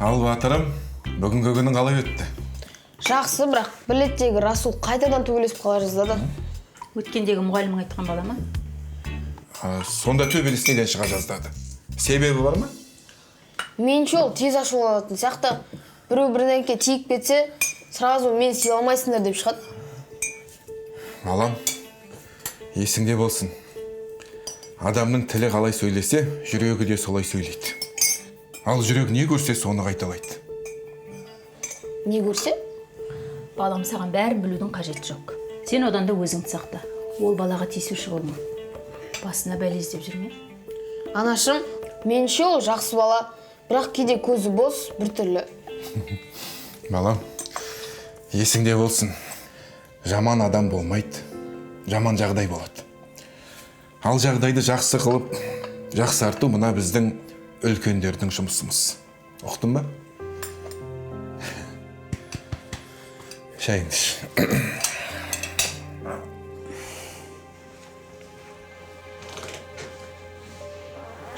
Ал батырым, бүгінгі күнің қалай өтті? Жақсы, бірақ білеттегі Расул қайтадан төбелесіп қала жаздады. Өткендегі мұғалімің айтқан бала ма? Сонда төбелес неден шыға жаздады? Себебі бар ма? Меніңше, ол тез ашуланатын сияқты. Біреу бірдеңке тиіп кетсе, сразу мен сыйламайсыңдар деп шығады. Балам, есіңде болсын. Адамның тілі қалай сөйлесе, жүрегі де солай сөйлейді. Ал жүрек не көрсе, соны қайталайды. Не көрсе? Балам, саған бәрін білудің қажеті жоқ. Сен одан да өзіңді сақта. Ол балаға тиісуші болма. Басына бәле іздеп жүрме. Анашым, меніңше, ол жақсы бала, бірақ кейде көзі бос, біртүрлі. Балам, есіңде болсын. Жаман адам болмайды, жаман жағдай болады. Ал жағдайды жақсы қылып, жақсарту мына біздің үлкендердің жұмысымыз. Ұқтың ба? Шайыңды іш.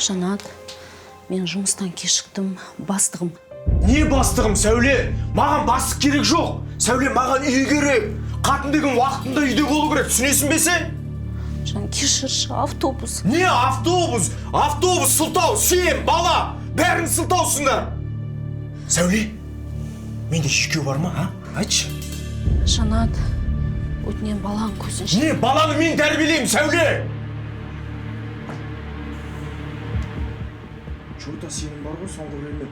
Жанат, мен жұмыстан кешіктім, бастығым. Не бастығым, Сәуле? Маған бастық керек жоқ. Сәуле, маған үй керек. Қатын деген уақытында үйде болу керек, түсінесің бе сен? Жан, кешірші, автобус. Не автобус? Автобус сылтау, сен, бала, бәрің сылтаусыңдар. Сәуле, менде шикеу бар ма, а? Айтшы. Жанат, өтінем, баланың көзінше. Не, баланы мен тәрбиелеймін, Сәуле. Чё-то сенің бар ғой соңғы время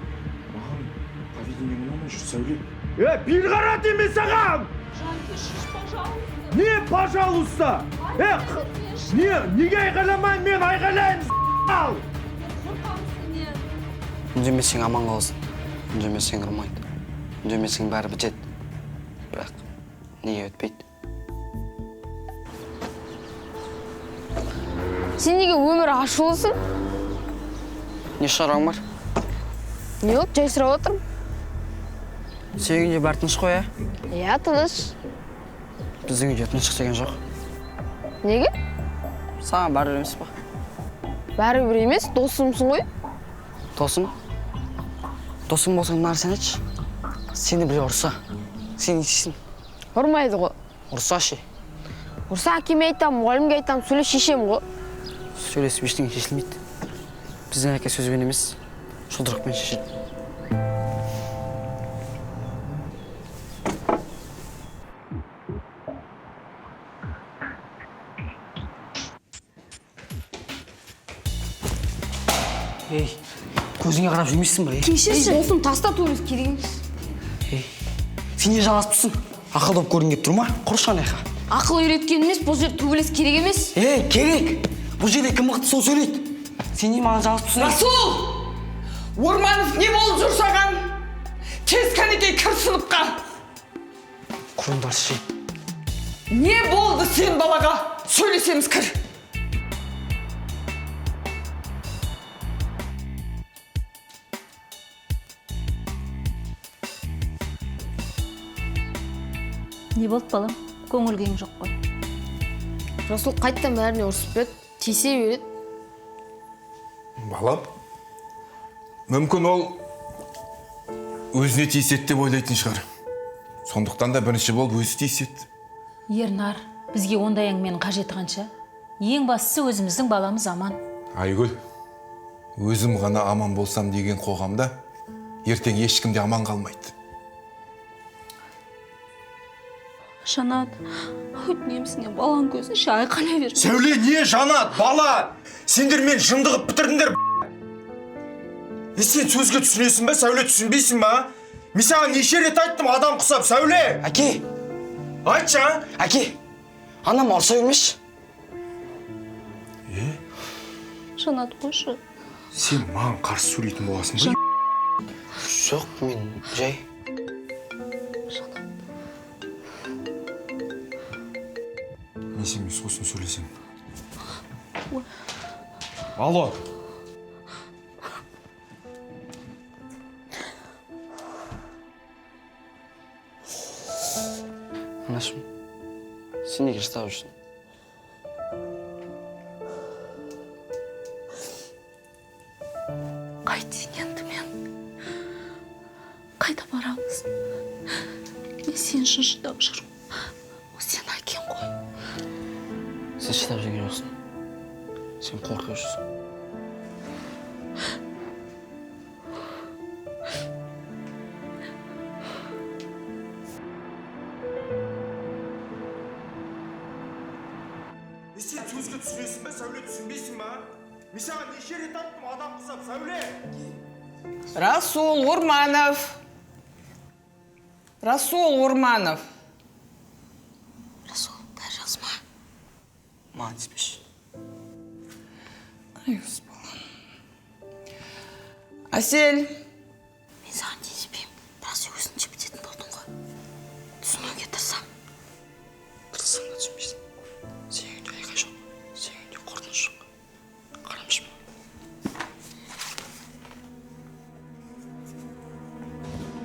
маған поведениең ұнамай жүр, Сәуле. Е, бері қара деймін саған! Жан, кешірші, пожалуйста. Не, пожалуйста? Е, не, неге айғайламаймын мен, айғайлаймын, ал! Үндемесең аман қаласың, үндемесең ұрмайды, үндемесең бәрі бітеді. Бірақ неге өтпейді? Сен неге өмір ашулысың? Не шаруаң бар? Не болды, жай сұрап отырмын. Сенің үйінде бәрі тыныш қой, ә? Иә, тыныш. Біздің үйде тыныштық деген жоқ. Неге? Саған бәрібір емес па? Бәрібір емес, досымсың ғой. Досым? Досым болсаң мына нәрсені айтшы. Сені біреу ұрса, сен не істейсің? Ұрмайды ғой. Ұрса ше? Ұрса әкеме айтамын, мұғалімге айтамын, сөйлес шешем ғой. Сөйлесіп ештеңе шешілмейді. Біздің әке сөзбен емес, жұдырықпен шешеді. Ей, көзіңе қарап жүрмейсің ба? Кешірші. Досым, таста, төбелес керек емес. Ей, сен не жалғасып тұрсың? Ақылды болып көргің келіп тұр ма? Құрыш анаяққа. Ақыл үйреткен емес, бұл жер төбелес керек емес. Ей, керек! Бұл жерде кім мықты сол сөйлейді. Сен не маған жалғасып тұрсың? Расул! Орманов, не болып жүр саған? Тез, кәнекей, кір сыныпқа. Құрыңдаршы. Не болды сен балаға? Сөйлесеміз, кір. Не болды, балам? Көңіл күйің жоқ қой. Расул қайтадан бәріне ұрсып берді, тиісе береді. Балам, мүмкін ол өзіне тиіседі деп ойлайтын шығар. Сондықтан да бірінші болып өзі тиіседі. Ернар, бізге ондай әңгіменің қажеті қанша? Ең бастысы өзіміздің баламыз аман. Айгүл, өзім ғана аман болсам деген қоғамда ертең ешкім де аман қалмайды. Жанат, өтінемін сенен, баланың көзінше айқайлай берме. Сәуле, не Жанат, бала? Сендер мен жынды қылып бітірдіңдер. Е, сен сөзге түсінесің бе, Сәуле, түсінбейсің ба? Мен саған неше рет айттым, адам құсап, Сәуле! Әке! Айтшы, а? Әке! Анам ұрса бермеші. Е? Жанат, қойшы. Сен маған қарсы сөйлейтін боласың ба? Жоқ, мен жай. Мен сенімен сосын сөйлесемін. Алло. Анашым, сен неге жылап жүрсің? Қайтейін енді мен? Қайда барамыз? Мен сен үшін шыдап жүрмін. Ол сенің әкең ғой. Сен шыдап жүрген жоқсың. Сен қорқып жүрсің. Сен сөзге түсінесің бе, Сәуле, түсінбейсің ба? Мен саған неше рет айттым, адам құсап, Сәуле! Расул Орманов. Расул Орманов. Расул, бәрі жақсы ма? Маған тиіспеші. Ай, өз балам. Әсел. Мен саған тиіспеймін. Бірақ сен өзің жібітетін болдың ғой. Түсінуге тырысамын. Тырыссаң да түсінбейсің. Сенің үйінде айқай жоқ. Сенің үйінде қорқыныш жоқ. Қарамшы маған.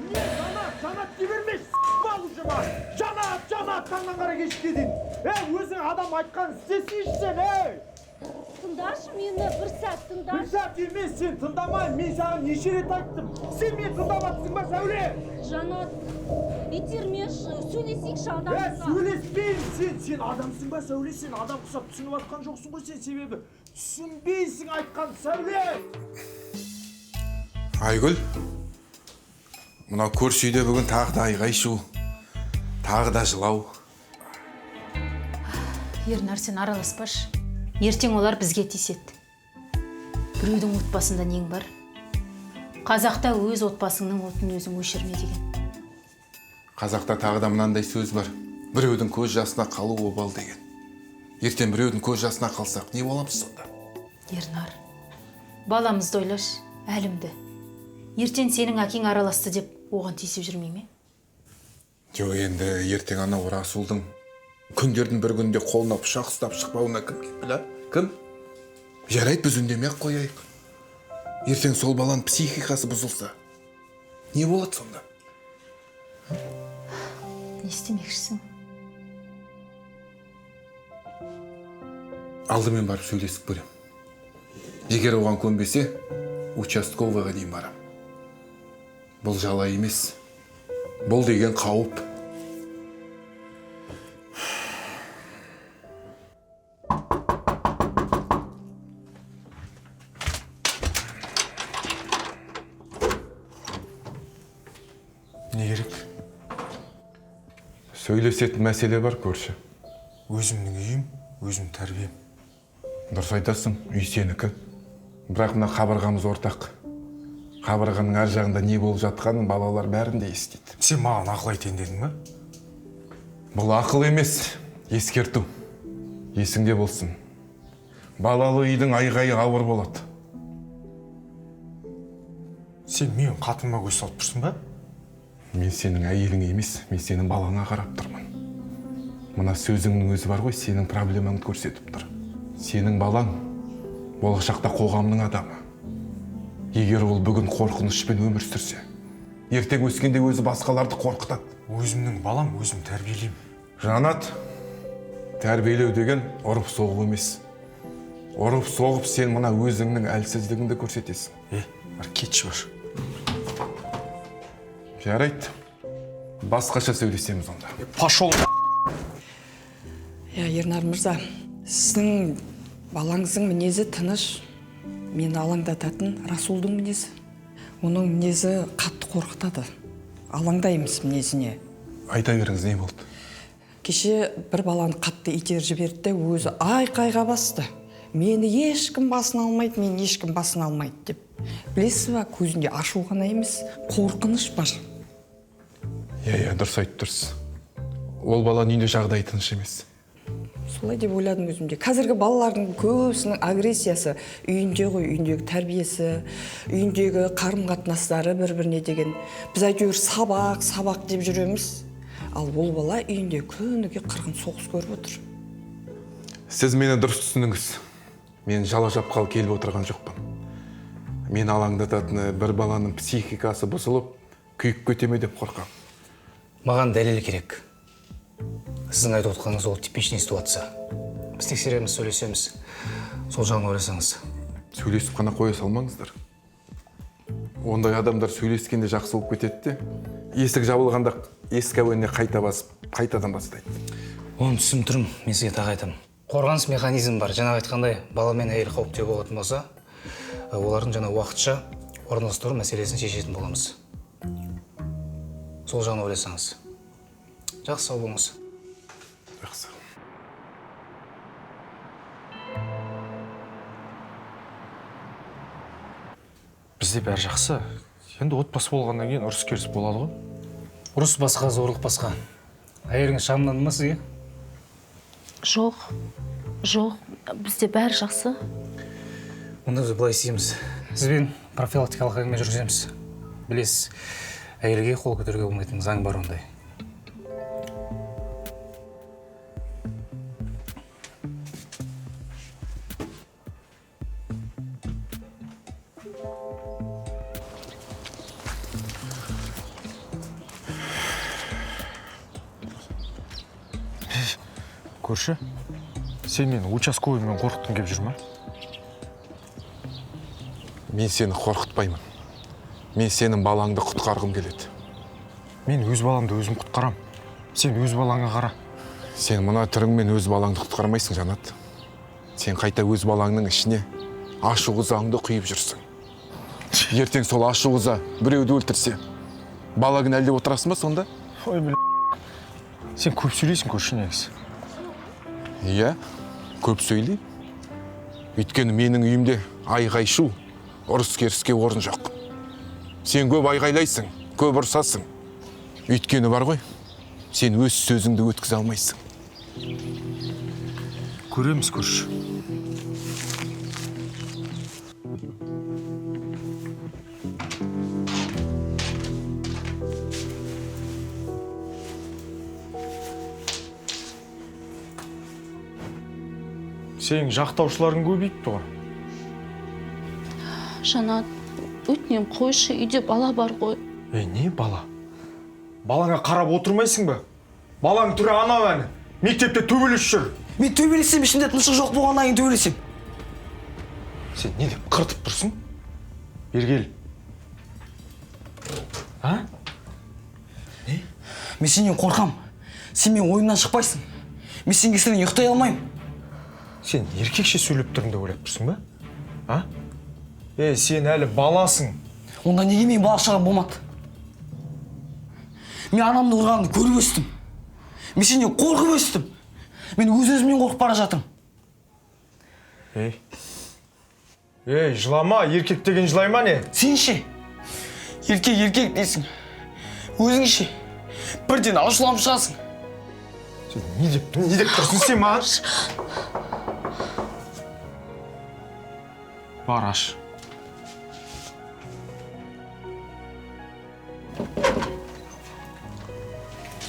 Жанат, Жанат дей берме, с***ал уже маған. Жанат, Жанат, таңнан қара кешке дейін. Ей, өзің адам айтқанын істесейші сен, ей! Тыңдашы мені бір сәт, Бір тыңдашы. сәт емес, сен тыңдамай, мен саған неше рет айттым. Сен мені тыңдамадсың ба, Сәуле? Жанат, итермеші, сөйлесейікші Е, адамға. сөйлеспеймін сен, сен адамсың ба, Сәуле? Сен адам құсап түсініп жатқан жоқсың ғой сен, себебі түсінбейсің айтқан, Сәуле! Айгүл, мынау көрші үйде бүгін тағы да айғай шу, тағы да жылау. Ернар, сен араласпашы. Ертең олар бізге тиіседі. Біреудің отбасында нең бар? Қазақта өз отбасыңның отын өзің өшірме деген. Қазақта тағы да мынандай сөз бар. Біреудің көз жасына қалу обал деген. Ертең біреудің көз жасына қалсақ, не боламыз сонда? Ернар, баламызды ойлашы, әлімді. Ертең сенің әкең араласты деп оған тиісіп жүрмей ме? Жоқ, енді ертең анау Расулдың күндердің бір күнінде қолына пышақ ұстап шықпауына кім кепіл, а? Кім? Жарайды, біз үндемей ақ қояйық. Ертең сол баланың психикасы бұзылса, не болады сонда? Не істемекшісің? Алдымен барып сөйлесіп көрем. Егер оған көнбесе, участковыйға дейін барам. Бұл жала емес. Бұл деген қауіп. Не керек? Сөйлесетін мәселе бар, көрші. Өзімнің үйім, өзімнің тәрбием. Дұрыс айтасың, үй сенікі. Бірақ мына қабырғамыз ортақ. Қабырғаның ар жағында не болып жатқанын балалар бәрін де естиді. Сен маған ақыл айтайын дедің бе? Бұл ақыл емес, ескерту. Есіңде болсын. Балалы үйдің айғайы ауыр болады. Сен менің қатыныма көз салып тұрсың ба? Мен сенің әйелің емес, мен сенің балаңа қарап тұрмын. Мына сөзіңнің өзі бар ғой, сенің проблемаңды көрсетіп тұр. Сенің балаң болашақта қоғамның адамы. Егер ол бүгін қорқынышпен өмір сүрсе, ертең өскенде өзі басқаларды қорқытады. Өзімнің балам, өзім тәрбиелеймін. Жанат, тәрбиелеу деген ұрып соғу емес. Ұрып соғып сен мына өзіңнің әлсіздігіңді көрсетесің. Е, бар кетші бар. Жарайды. Басқаша сөйлесеміз онда. Пошел. Иә, Ернар мырза, сіздің балаңыздың мінезі тыныш. Мені алаңдататын Расулдың мінезі. Оның мінезі қатты қорқытады. Алаңдаймыз мінезіне. Айта беріңіз, не болды? Кеше бір баланы қатты итеріп жіберді де, өзі айқайға басты. Мені ешкім басын алмайды, мені ешкім басын алмайды деп. Білесіз ба, көзінде ашу ғана емес, қорқыныш бар. Иә, иә, дұрыс айтып тұрсыз. Ол баланың үйінде жағдайы тыныш емес. Солай деп ойладым өзімде. Қазіргі балалардың көбісінің агрессиясы үйінде ғой, үйіндегі тәрбиесі, үйіндегі қарым-қатынастары бір-біріне деген. Біз әйтеуір сабақ, сабақ деп жүреміз. Ал ол бала үйінде күніге қырғын соғыс көріп отыр. Сіз мені дұрыс түсініңіз. Мен жала жапқалы келіп отырған жоқпын. Мен алаңдататыны бір баланың психикасы бұзылып, күйіп кете ме деп қорқамын. Маған дәлел керек. Сіздің айтып отқаныңыз ол типичный ситуация. Біз тексереміз, сөйлесеміз. Сол жағын ойласаңыз. Сөйлесіп қана қоя салмаңыздар. Ондай адамдар сөйлескенде жақсы болып кетеді де, есік жабылғанда есік әуеніне қайта басып, қайтадан бастайды. Оны түсініп тұрмын, мен сізге тағы айтамын. Қорғаныс механизмі бар. Жаңағы айтқандай, бала мен әйел қауіпте болатын болса, олардың жаңа уақытша орналастыру мәселесін шешетін боламыз. Сол жағын ойласаңыз. Жақсы, сау болыңыз. Жақсы. Бізде бәрі жақсы. Енді отбасы болғаннан кейін ұрыс-керіс болады ғой. Ұрыс басқа, зорлық басқа. Әйеліңіз шағымданды ма сізге? Жоқ, жоқ, бізде бәрі жақсы. Онда біз былай істейміз. Сізбен профилактикалық әңгіме жүргіземіз. Білесіз, әйелге қол көтеруге болмайтын заң бар ондай. Көрші, сен мені участковыймен қорқытқың кеп жүр ма? Мен сені қорқытпаймын. Мен сенің балаңды құтқарғым келеді. Мен өз баламды өзім құтқарам. Сен өз балаңа қара. Сен мына түріңмен өз балаңды құтқармайсың, Жанат. Сен қайта өз балаңның ішіне ашу ызаңды құйып жүрсің. Ертең сол ашу ыза біреуді өлтірсе, бала кінәлі деп отырасың ба сонда? Ой, бля. Сен көп сөйлейсің, көрші, негізі. Иә, көп сөйлеймін. Өйткені менің үйімде айғай-шу, ұрыс-керіске орын жоқ. Сен көп айғайлайсың, көп ұрсасың. Өйткені бар ғой, сен өз сөзіңді өткізе алмайсың. Көреміз, көрші. Сенің жақтаушыларың көбейіпті ғой. Жанат, өтінем қойшы, үйде бала бар ғой. Ей, не бала? Балаңа қарап отырмайсың ба? Балаң түрі анау әні. Мектепте төбелесіп жүр. Мен төбелессем, ішімде тыныштық жоқ болғаннан кейін төбелесем. Сен не деп қыртып тұрсың? Бері кел. А? Не? Мен сенен қорқам. Сен менің ойымнан шықпайсың. Мен сенің кесірінен ұйықтай алмаймын. Сен еркекше сөйлеп тұрмын деп ойлап тұрсың ба? А? Е, сен әлі баласың. Онда неге мен бала шағам болмады? Мен анамды ұрғанын көріп өстім. Мен сенен қорқып өстім. Мен өз-өзімнен қорқып бара жатырмын. Ей. Ей, жылама, еркек деген жылай ма не? Сен ше? Еркек, еркек дейсің. Өзің ше? Бірден ашуланып шығасың. Сен не деп тұрсың сен маған? Бар, аш.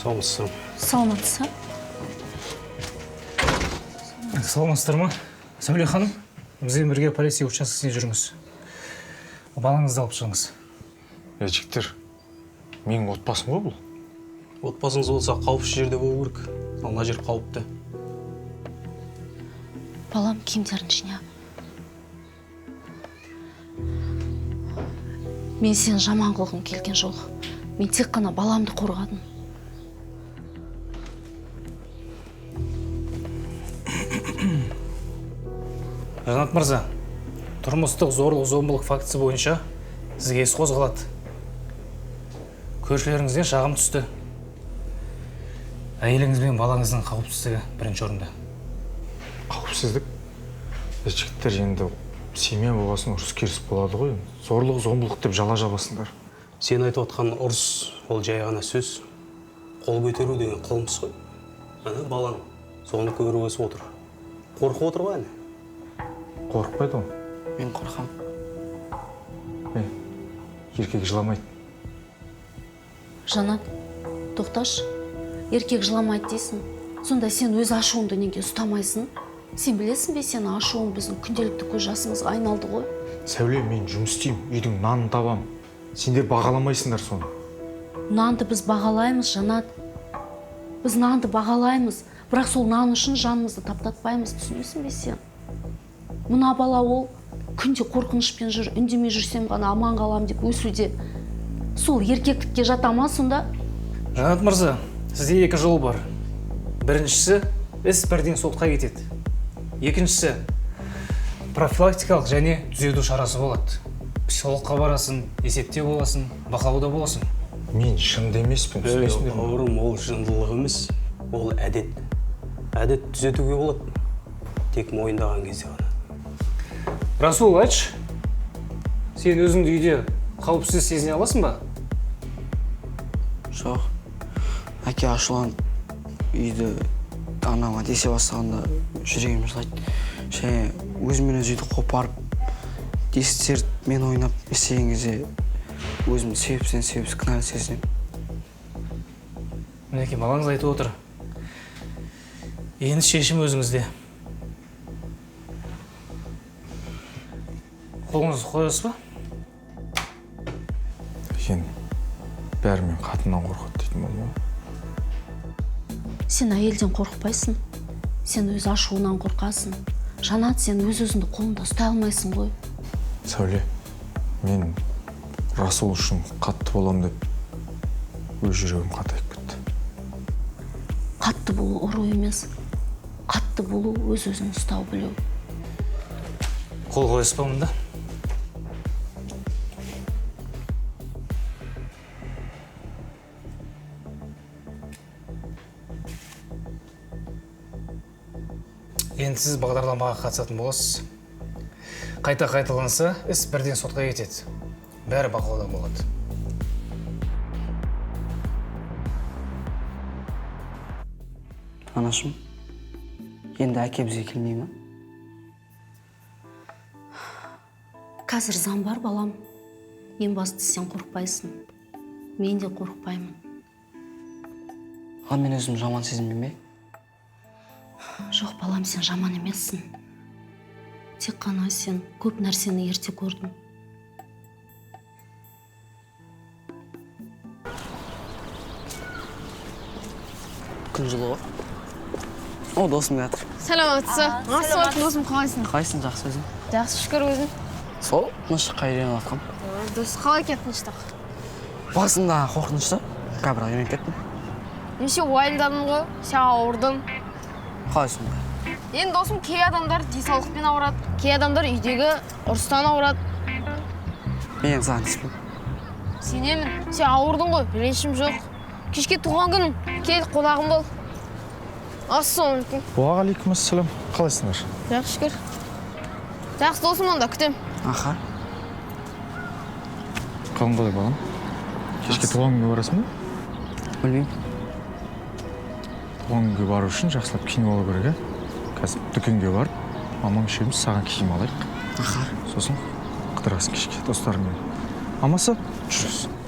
Саумысыздар ма? Саламатсыз. Саламатсыздар ма? Сәуле ханым, бізбен бірге полиция учаскесіне жүріңіз. Балаңызды алып шығыңыз. Е, жігіттер, менің отбасым ғой бұл. Отбасыңыз болса қауіпсіз жерде болу керек. Ал мына жер қауіпті. Балам, киімдерін жина. Мен сені жаман қылғым келген жоқ. Мен тек қана баламды қорғадым. Жанат мырза, тұрмыстық зорлық-зомбылық фактісі бойынша сізге іс қозғалады. Көршілеріңізден шағым түсті. Әйеліңіз бен балаңыздың қауіпсіздігі бірінші орында. Қауіпсіздік? Жігіттер, енді семья болғасын ұрыс-керіс болады ғой. Зорлық-зомбылық деп жала жабасыңдар. Сен айтып отқан ұрыс ол жай ғана сөз. Қол көтеру деген қылмыс қой. Ана балаң соны көріп өсіп отыр. Қорқып отыр ғой әне. Қорықпайды ғой. Мен қорқам. Еркек жыламайды. Жанат, тоқташы. Еркек жыламайды дейсің. Сонда сен өз ашуыңды неге ұстамайсың? Сен білесің бе, сен ашуың біздің күнделікті көз жасымызға айналды ғой. Сәуле, мен жұмыс істеймін, үйдің нанын табам. Сендер бағаламайсыңдар соны. Нанды біз бағалаймыз, Жанат. Біз нанды бағалаймыз, бірақ сол нан үшін жанымызды таптатпаймыз, түсінесің бе сен? Мына бала ол Күнде қорқынышпен жүр, үндемей жүрсем ғана аман қалам деп өсуде. Сол еркектікке жата ма сонда? Жанат мырза, сізде екі жол бар. Біріншісі, іс бірден сотқа кетеді. Екіншісі, профилактикалық және түзету шарасы болады. Психологқа барасың, есепте боласың, бақылауда боласың. Мен жынды емеспін, түсінесіңдер ме? Бауырым, ол жындылық емес, ол әдет. Әдет түзетуге болады, тек мойындаған кезде ғана. Расул, айтшы, сен өзіңді үйде қауіпсіз сезіне аласың ба? Жоқ. Әке ашуланып үйді анама десе бастағанда жүрегім жылайды. Және өзімен өзі үйді қопарып, дестерт мен ойнап істеген кезде өзімді себепсізден себепсіз кінәлі сезінемін. Мінекей, балаңыз айтып отыр. Енді шешім өзіңізде. Қолыңызды қоясыз ба? Сен бәрімен қатыннан қорқады дейтін болма. Сен әйелден қорықпайсың. Сен өз ашуынан қорқасың. Жанат, сен өз-өзіңді қолыңда ұстай алмайсың ғой. Сәуле, мен Расул үшін қатты болам деп өз жүрегім қатайып кетті. Қатты болу ұру емес. Қатты болу өз-өзін ұстау білу. Қол қоясыз ба мұнда? Енді сіз бағдарламаға қатысатын боласыз. Қайта қайталанса, іс бірден сотқа кетеді. Бәрі бақылауда болады. Анашым, енді әке бізге келмей ме? Қазір заң бар, балам. Ең бастысы сен қорықпайсың. Мен де қорықпаймын. Ал мен өзім жаман сезінбеймін бе? Жоқ, балам, сен жаман емессің. Тек қана сен көп нәрсені ерте көрдің. Күн жылы ғой. О, досым келатыр. Саламатсыз. Ассалаумағалейкум, досым, қалайсың? Қалайсың, жақсы өзің? Жақсы, шүкір, өзің. Сол, тыныштыққа үйреніп жатқам. Дос, қалай екен тыныштық? Басында қорқынышты, қазір бірақ үйреніп кеттім. Мен сен уайымдадым ғой, сен ауырдың. Қалай сонда? Енді досым, кей адамдар денсаулықпен ауырады, кей адамдар үйдегі ұрыстан ауырады. Мен енді саған тиіспеймін. Сенемін, сен ауырдың ғой, ренішім жоқ. Кешке туған күн, кел, қонағым бол. Ассалаумағалейкум. Уағалейкумассалам. Қалайсыңдар? Жақсы, шүкір. Жақсы, досым, онда күтем. Аха. Қалың қалай, балам? Кешке туған күнге барасың ба? Білмеймін. Туған күнге бару үшін жақсылап киініп алу керек, ә? Қазір дүкенге барып, мамаң үшеуміз саған киім алайық. Аха. Сосын қыдырасың кешке достарыңмен. Амасы, жүресің.